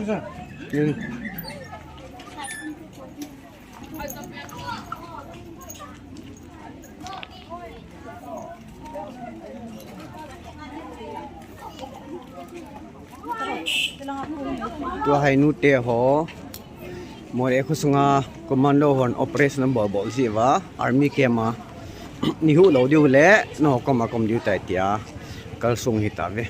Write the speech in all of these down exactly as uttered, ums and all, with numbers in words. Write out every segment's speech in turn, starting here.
Tua hi nute ho. Moreh khosunga commando hon operation abol bol jeh uva army camp a ni hu lou diu le, nangho koma kom diu tai tia kalsong hi tave.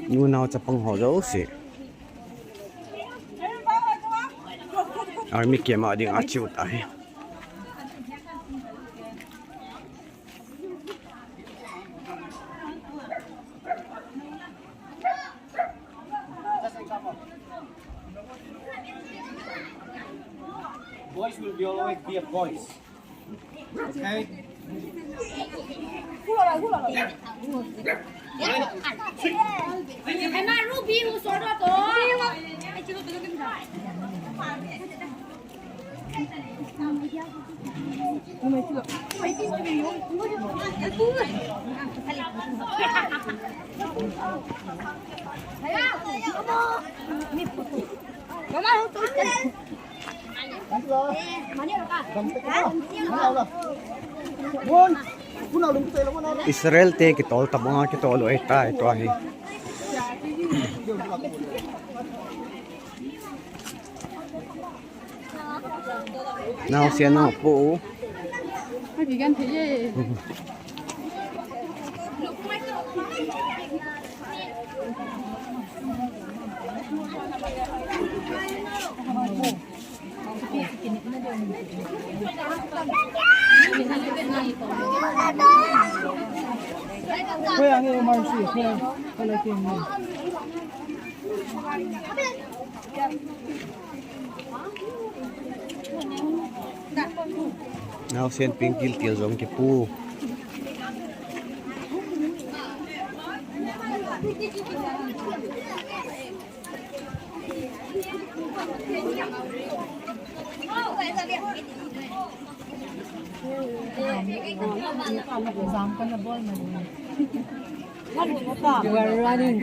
Nunao chapang ho jouse army camp a dinga chiu tahi. Boys will be always be a boys. Okay? Israel te kitol tabang a kitol u ahitai tua hi. Naosen nangho pu. Naosen pengkil til jong kipu. You are running.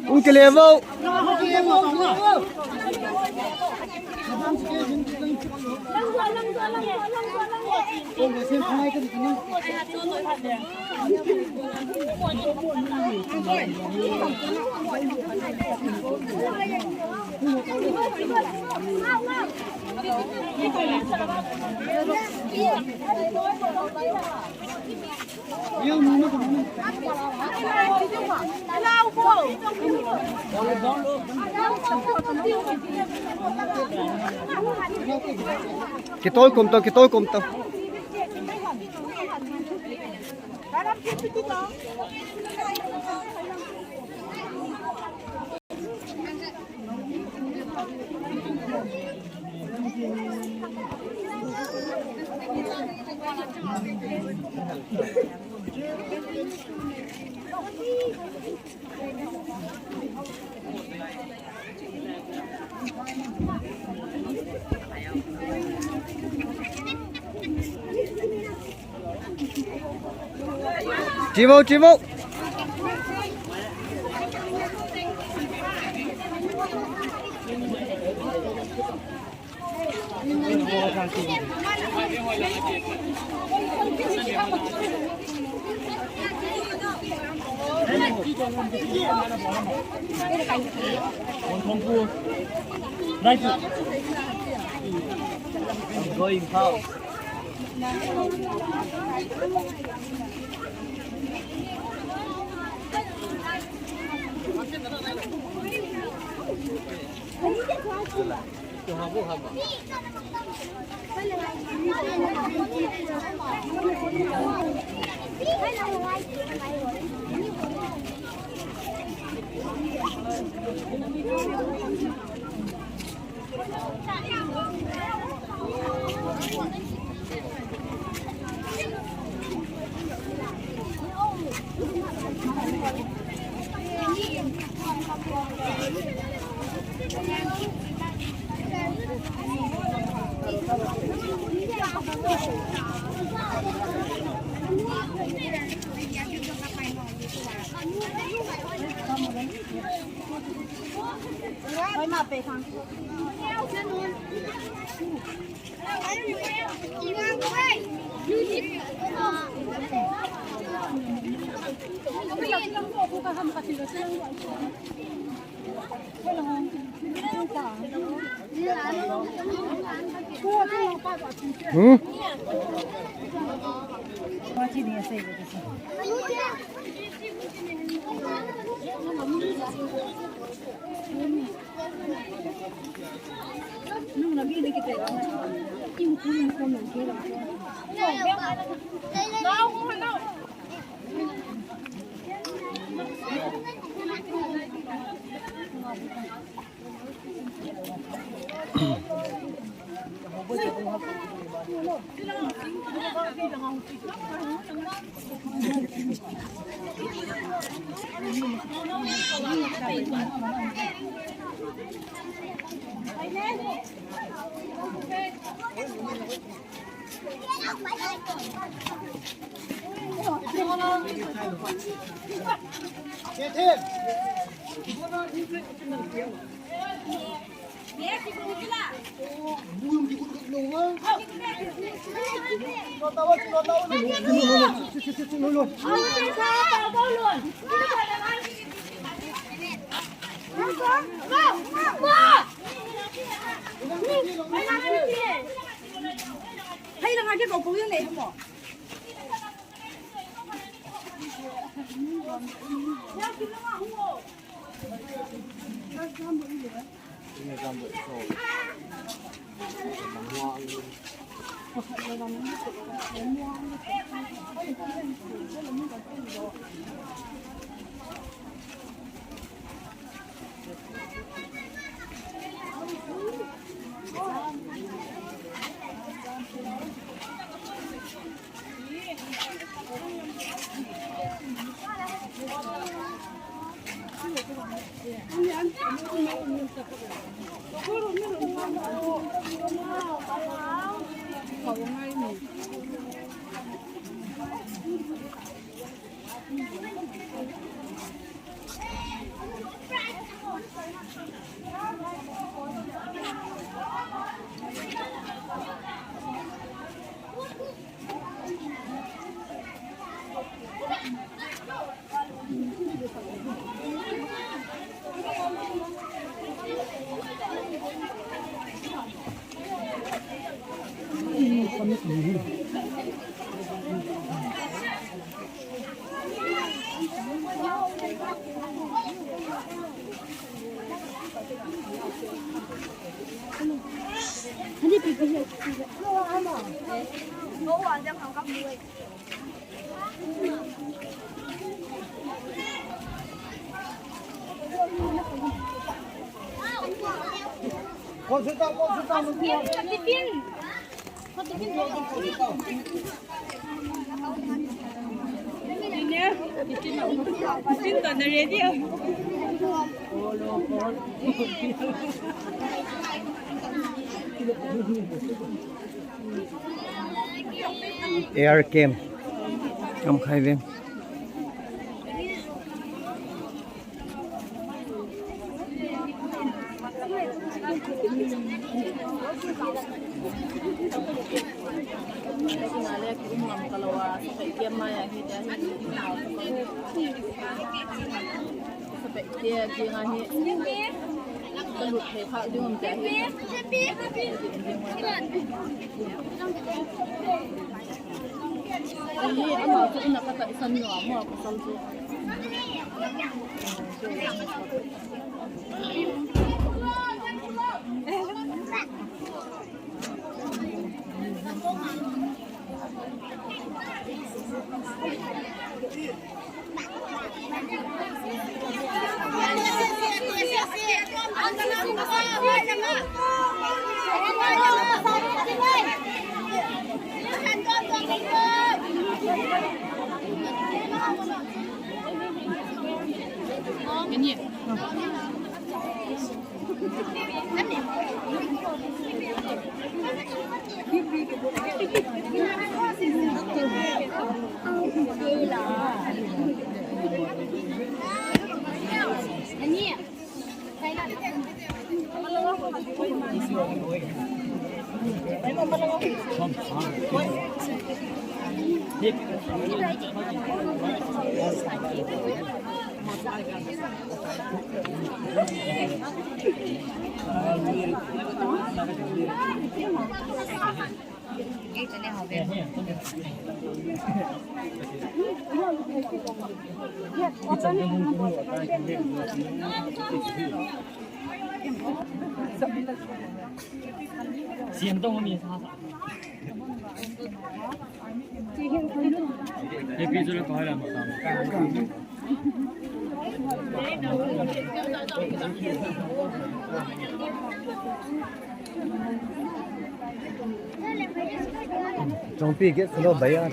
Ung ke level. Kitol kom to, kitol kom to. Chimo, chimo. Going house. Hmm? Tiffin. Air cam. Am khai ve. Chongpi ke silo baya.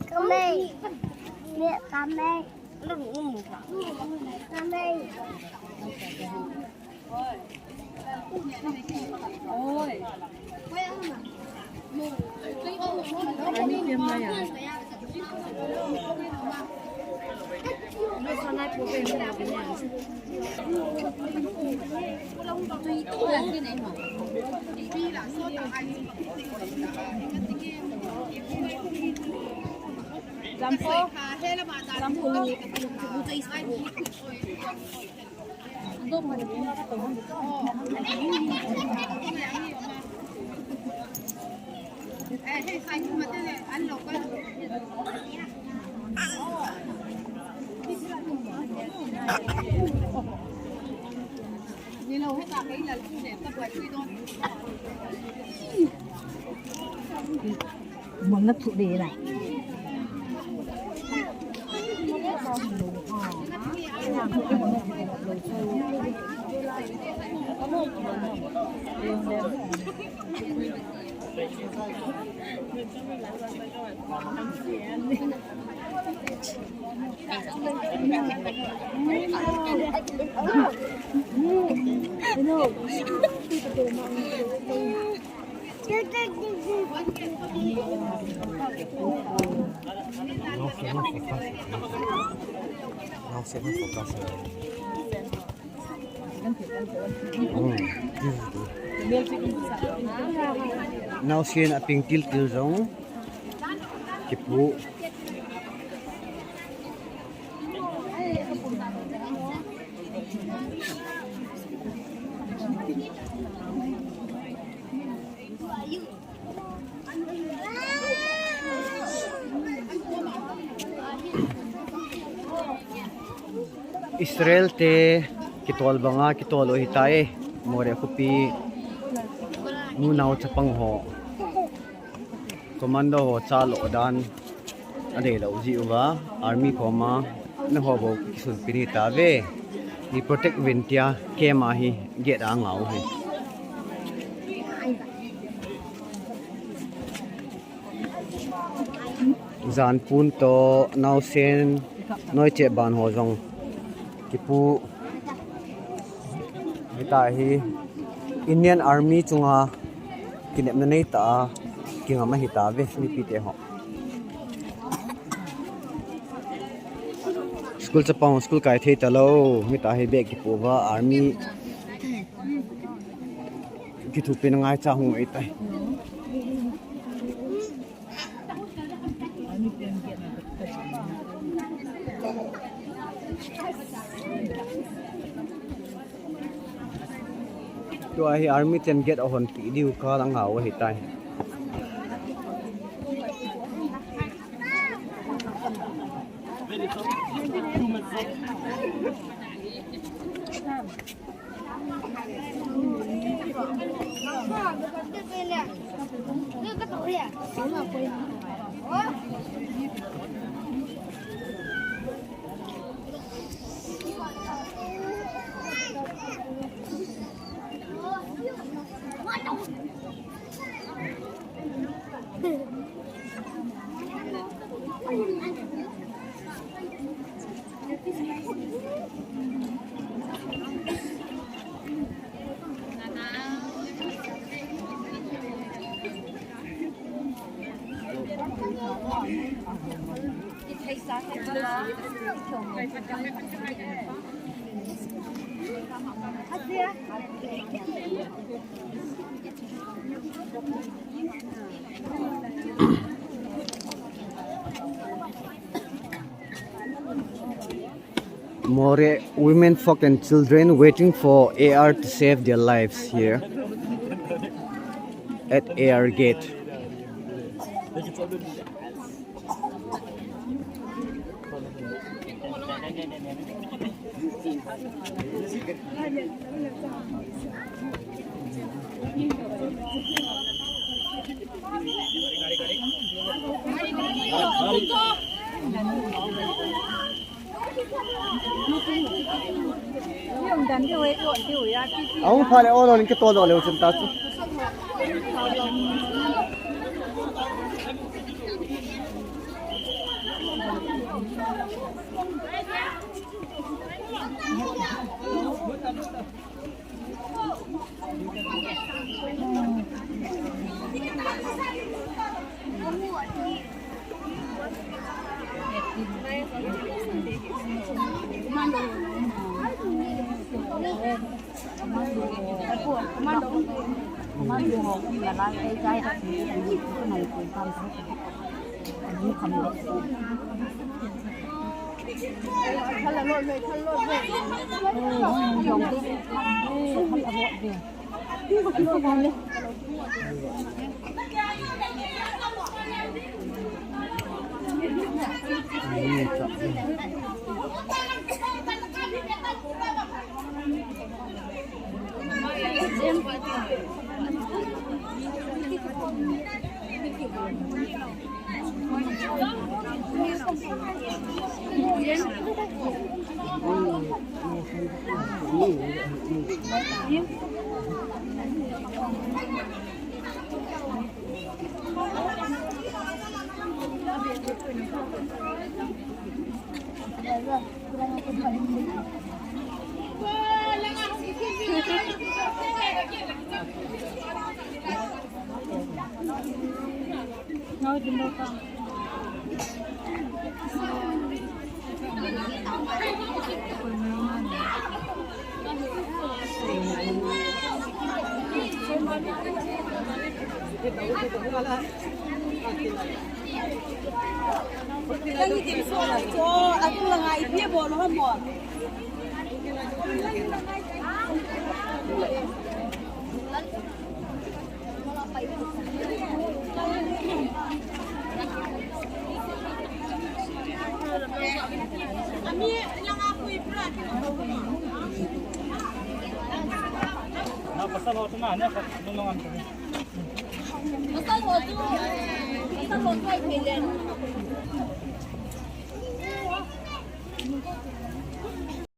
Kamei. Kamei. Kamei. Monna thu de na. Naosen a ping til til jong kipu. Israel te kitol banga kitol u hitai. Moreh khopi nunao chapang ho. Commando ho cha lo dan. Adei lou ji uva, army koma, na ho bou kisun pini ta ve. Ni protect uvin tia, kema hi, gate a ngau hi. Jan pun to, naosen, noiche ban ho jong. Kipu, hita hi, Indian Army chunga, kinepna nei ta a, kingam ahi ta ve, mipi te ho. School chapang, school kai thei ta lou, hita hi bag kipu va, army. Kithupi na ngai cha hung ei tai. Tua hi army ten gate ahon pi diu ka lang hau ahi tai. Moreh women, folk and children waiting for A R to save their lives here at A R gate. Ahung pha le, o, lon ke to do le chun ta chu.